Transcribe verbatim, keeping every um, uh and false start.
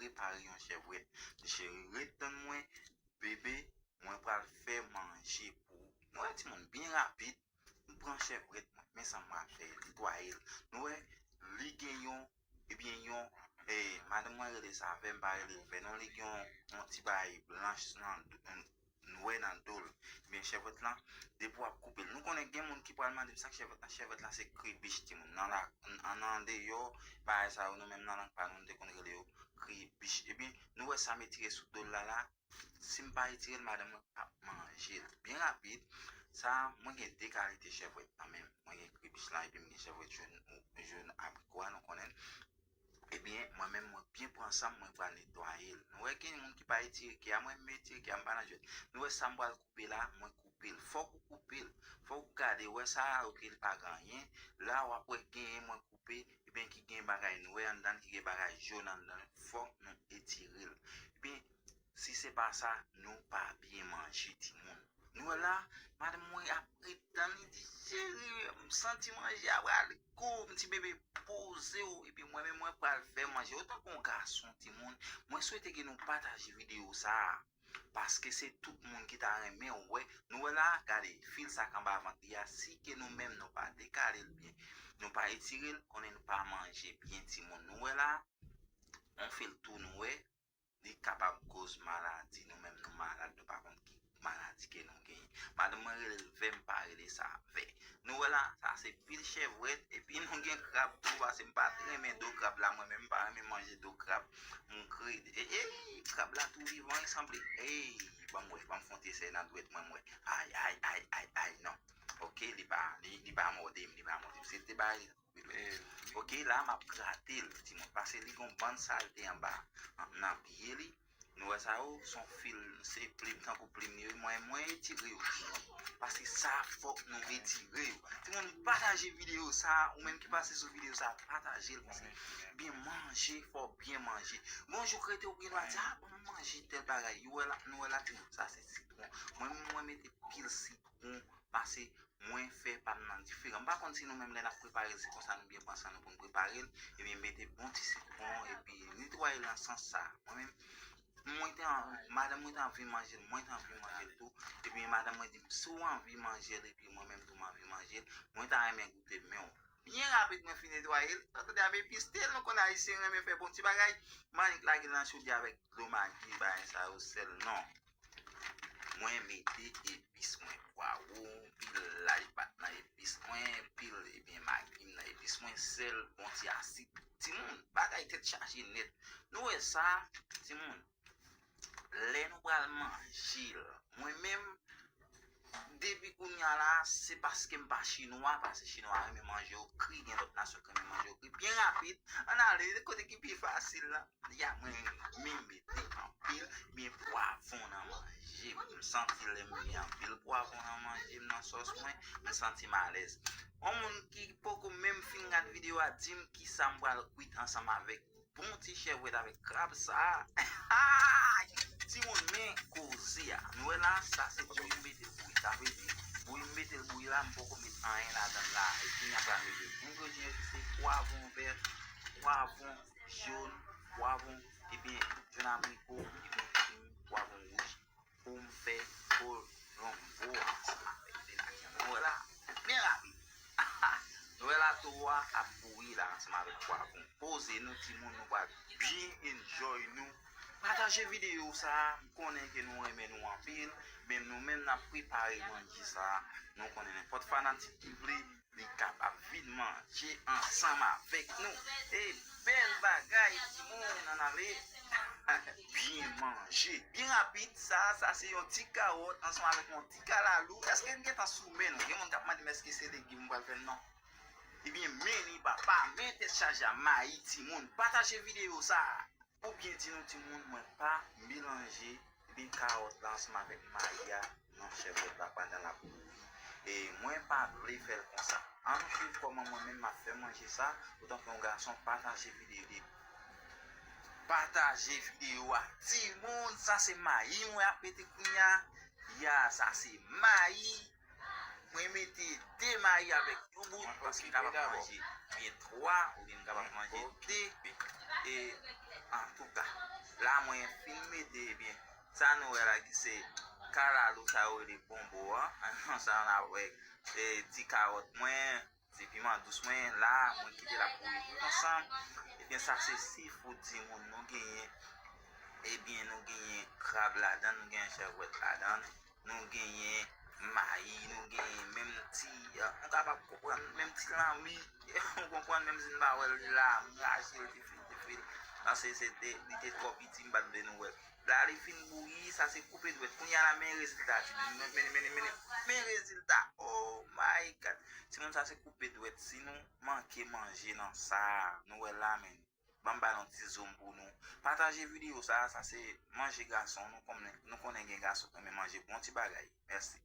prepare yon chèvwèt. Cheri, ret tann mwen, bebe, mwen pral fè manje pou ou. Nou wè timoun, byen rapid, m pran chèvwèt mwen, men sa m pral fè, netwaye l. Nou wè, li gen yon, ebyen yon, eh, madanm mwen rele sa vè, m pa rele l vè non, li gen yon, yon ti bagay blanch nan, nwè nan do l. Ebyen chèvwèt lan, depi w ap koupe l. Nou konnen gen moun ki pral mande m sa k chèvwèt lan, chèvwèt lan se kribich timoun. Nan la, an, an deyò, bagay sa yo, nou menm nan lang pa nou, nou te konn rele yo kribich. Ebyen, nou wè sa m etire sou do l la la, si m pa etire l, madanm mwen ap manje l. Byen rapid, sa, mwen gen de kalite chèvwèt nan men m. Mwen gen kribich lan, epi m gen chèvwèt jòn, jòn abriko a, nou konnen. Ebyen, mwen menm, mwen byen pran san m, mwen pral netwaye l. Nou wè gen moun ki pa etire ke a, mwen m etire ke a, m pa nan jwèt. Nou wè sa m pral koupe la, mwen koupe l. Fòk ou koupe l. Fòk ou gade, wè sa a, ok, li pa gen anyen. La, w ap wè genyen mwen koupe, ebyen ki gen bagay nwè anndan l, ki gen bagay jòn anndan l. Fòk nou etire l. Ebyen, si se pa sa, nou pa byen manje, timoun. Nou wè la, madanm mwen ap ret tann, li di, cheri, m santi manje a pral gou, m di, bebe, poze w, epi mwen menm mwen pral fè manje. Otan ke yon gason, timoun, mwen swete ke nou pataje videyo sa a, paske se tout moun ki ta renmen wè. Nou wè la, gade, fil sa k anba vant li a, si ke nou menm nou pa dekale l byen, nou pa etire l, konnen nou pa manje byen, timoun. Nou wè la, yon fil tou nou wè, li kapab koz maladi. Nou menm nou malad, nou pa konn ki maladi ke nou genyen. Madanm mwen rele l vè, m pa rele sa vè. Nou wè la, sa se pil chèvwèt, epi nou gen krab tou, paske m pa t renmen do krab la, mwen menm m pa renmen manje do krab. Mwen kreye, e, e, krab la tou vivan, li sanble, e, ban m wè, ban m fè yon ti esèy nan dwèt mwen, m wè. Ay, ay, ay, ay, ay, non. Ok, li pa, li, li pa mòde m, li pa mòde m. Se te bagay Ok, la m ap grate l, timoun, paske li gon bann salte anba, an, nan pye li. Nou wè sa yo, se yon fil, se plim, tankou plim li ye, mwen, mwen etire yo, timoun. Paske sa, fòk nou etire yo. Timoun, pataje videyo sa, ou menm ki pase sou videyo sa, pataje l, paske byen manje, fò byen manje. Gon jou k rete ou gen dwa di, a, ban m manje tèl bagay. Yo wè la, nou wè la, timoun, sa se sitwon. Mwen, mwen mete pil sitwon, paske mwen fè pa m nan diferan. M pa konn si nou menm lè n ap prepare l, se konsa nou byen pran san nou pou n prepare l. Ebyen, mete bon ti sitwon, epi netwaye l nan sans sa. Mwen menm, mwen te an, madanm mwen te anvi manje l, mwen te anvi manje l tou. Epi madanm mwen di m, si w anvi manje l, epi mwen menm tou m anvi manje l, mwen ta renmen goute men w. Byen rapid, mwen fin netwaye l. Sa tande ap epis tel, nou konn Ayisyen renmen fè bon ti bagay. M annik lage l nan chodyè avèk dlo magi, bagay sa yo, sèl, non. Mwen mete epis mwen, pwawo, pil laj pa t nan epis mwen, pil, ebyen, magi m nan epis mwen, sèl, bon ti asid. Timoun, bagay tèt chaje nèt. Nou wè sa, timoun, lè nou pral manje l, mwen menm, depi kounye a la, se paske m pa chinwa, paske chinwa renmen manje yo kri, gen lòt nasyon ki renmen manje yo kri. Byen rapid, ann ale kote ki pi fasil la. Ya, mwen, mwen mete anpil, byen pwavon nan manje m. M santi lè m gen anpil pwavon nan manje m, nan sòs mwen, m santi m alèz. Yon moun ki poko menm fin gad videyo a, di m kisa m pral kwit ansanm avèk bon ti chèvwèt avèk krab sa a. Timoun, men koze a. Nou wè la, sa se bouyi m mete l bouyi. Sa vle di, bouyi m mete l bouyi la, m poko met anyen ladan l la. E kounye a pral mete engredyan yo ki se pwavon vè, pwavon jòn, pwavon, ebyen, jòn abriko, ebyen, pwavon wouj pou m fè polonbo ansanm avèk de pikan. Nou wè la, byen rapid. Nou wè la, towo a ap bouyi la ansanm avèk pwavon. Poze nou, timoun, nou pral byen enjoy nou. Pataje videyo sa a, m konnen ke nou renmen nou anpil, men nou menm n ap prepare manje sa a. Nou konnen nenpòt fanatik ki vle li kapab vin manje ansanm avèk nou. E bèl bagay, timoun, ann ale byen manje. Byen rapid, sa, sa se yon ti kawòt ansanm avèk yon ti kalalou. Èske n gentan sou men nou? Gen moun k ap mande m èske se legim m pral fè l, non. Ebyen, men li papa, men tèt chaje a, mayi, timoun. Pataje videyo sa a. Ou byen di nou, timoun, mwen pa melanje, ebyen, kawòt la ansanm avèk mayi a nan chèvwèt la pandan l ap bouyi. E mwen pa vle fè l konsa. Ann swiv kòman mwen menm m ap fè manje sa, otan ke yon gason pataje videyo. Pataje videyo a. Timoun, sa se mayi mwen ap mete kounye a. Ya, sa se mayi. Mwen mete de mayi avèk yon bout, paske m kapab manje byen twa, oubyen m kapab manje de. E, antouka, La mwen fin mete, ebyen, sa nou wè la ki se kalalou sa yo rele bonbo an. Sa n ap wè, e, ti kawòt mwen, ti piman dous mwen, la mwen kite l ap bouyi tout ansanm. Ebyen, sa se seafood timoun nou genyen. Ebyen, nou genyen krab ladan, nou genyen chèvwèt ladan, nou genyen mayi, nou genyen menm ti, e, nou kapab konprann, menm ti lanmi, ou konprann, menm si n pa wè l la, m rache l, te fil, te fil. Paske se te, li te twò piti, m pa t vle nou wè l. La li fin bouyi, sa se koupe dwèt. Kounye a la, men rezilta, timoun. Men, men, men, men, men rezilta. Oh my God. Timoun, sa se koupe dwèt. Si nou manke manje nan sa, nou wè la, men. Ban m ba nou ti zoom pou nou. Pataje videyo sa, sa se manje gason. Nou konnen, nou konnen gen gason k renmen manje bon ti bagay. Mèsi.